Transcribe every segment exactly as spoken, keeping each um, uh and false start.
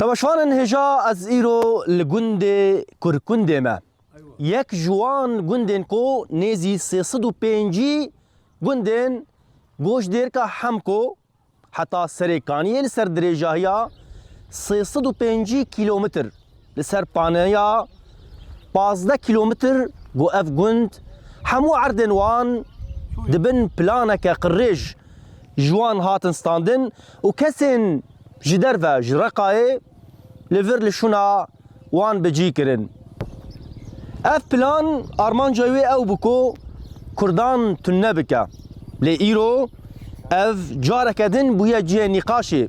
Temaşevanên hêja, ez îro li gundê Kurkundê me. Yek ji wan gundên ku nêzî sê sed û pêncî gundên goş dêrka Hemko heta Serê Kaniyê li ser dirêjahiya sê sed û pêncî kîlometr, li ser paneya pazdeh kîlometr, ku ev gund hemû erdên wan di bin planeke qirêj ji wan hatin standin û kesên ji derve, ji Reqayê li vir li şûna wan bi cî kirin. Ev plan armanca wê ew bû ku Kurdan tune bike. Lê îro ev careke din bûye cihê nîqaşê.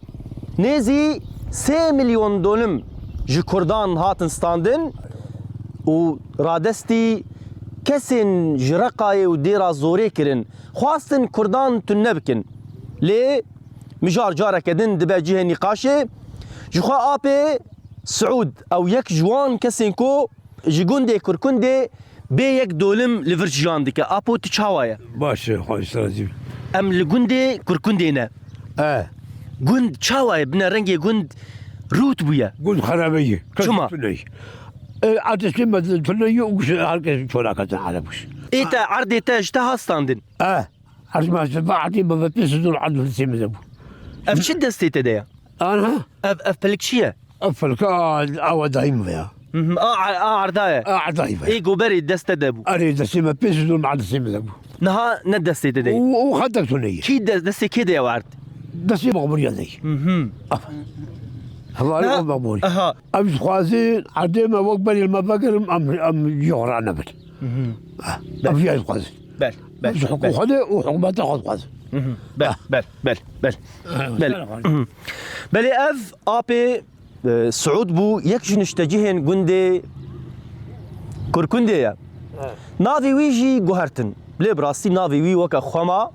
Nêzî sê milyon dolim ji Kurdan hatin standin û radestî kesên ji Reqayê û Dêra Zorê kirin. Xwastin Kurdan tune bikin. Lê mijar careke din dibe cihê nîqaşê. Ji xwe apê Siûd, ew yek ji wan kesên ku ji gundê Kurkundê bê yek dolim li vir jiyan dike. Apo, tu çawa ye? Baş e, xwedî razî be. Em li gundê Kurkundê ne. E. Gund çawa ye? Bine rengê gund rût bûye. Gund xerabe ye. Kes Çima? Tune ye. E, adetê me de tune ye û her kes çolak hatin Ereb. Ê te, erdê te ji te hat standin? E. Erdê me, erdê me, pênc sed û nod erd destê me de bû. Ev çi destê te de ye? Aha. Ev, ev pilik çi ye? Ev pilika awa dayî me ya. Mhm. A, a, a erda ye. A, erdayî me. Ê goberê dest te de bû. Erê, destê me pênc sed û nod erd destê me de bû. Niha ne destê te de ye. Û, û xetek tune ye. Kî de, destê kê de ye erd? Destê mexmûriya de ye. Mhm. Hevalê Niha, o mexmûrî. Aha. Em dixwazin erdê me wek berê li me vegerin, em, em cî xwe ranebin. Mhm. Ah, Bel. Em vîya dixwazin. Bel, bel, Ji hukû bel. Xwedê û hikûmeta xwe dixwazin. Mhm. Bel, Ah. bel, bel, bel. Ah, Bel. sen xwedê. Mhm. Belê ev apê, e, Siûd bû, yek ji niştecihên gundê Kurkundê ye. Evet. Navê wî jî Guhertin. Lê bi rastî navê wî weke xwe ma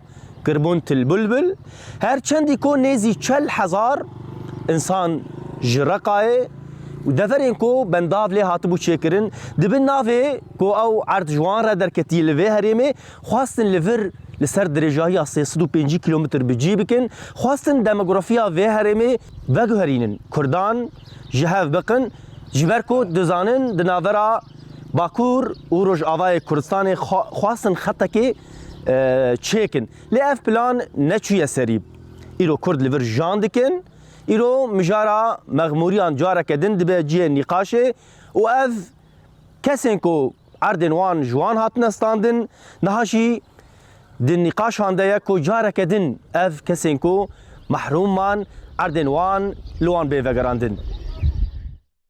Kirbûn Til Bulbul, her çendî ku nêzî çel hezar însan ji Reqayê û deverên ku bendav lê hatibû çêkirin, di bin navê ku ew erd ji wan re derketî li vê herêmê, xwestin li vir li ser dirêjahiya sê sed û pêncî kîlometr bi cî bikin, xwestin demografiya vê herêmê veguherînin. Kurdan ji hev biqin, ji ber ku dizanin di navbera Bakur û Rojavayê Kurdistanê xwe-, xwestin xetekê, e, çêkin. Lê ev plan neçûye serî. Îro Kurd li vir jan dikin. Îro mijara mexmûriyan careke din dibe cihê nîqaşê û ev kesên ku erdên wan ji wan hatine standin, niha jî di nîqaşan de ye ku careke din ev kesên ku mehrûm man, erdên wan li wan bê vegerandin.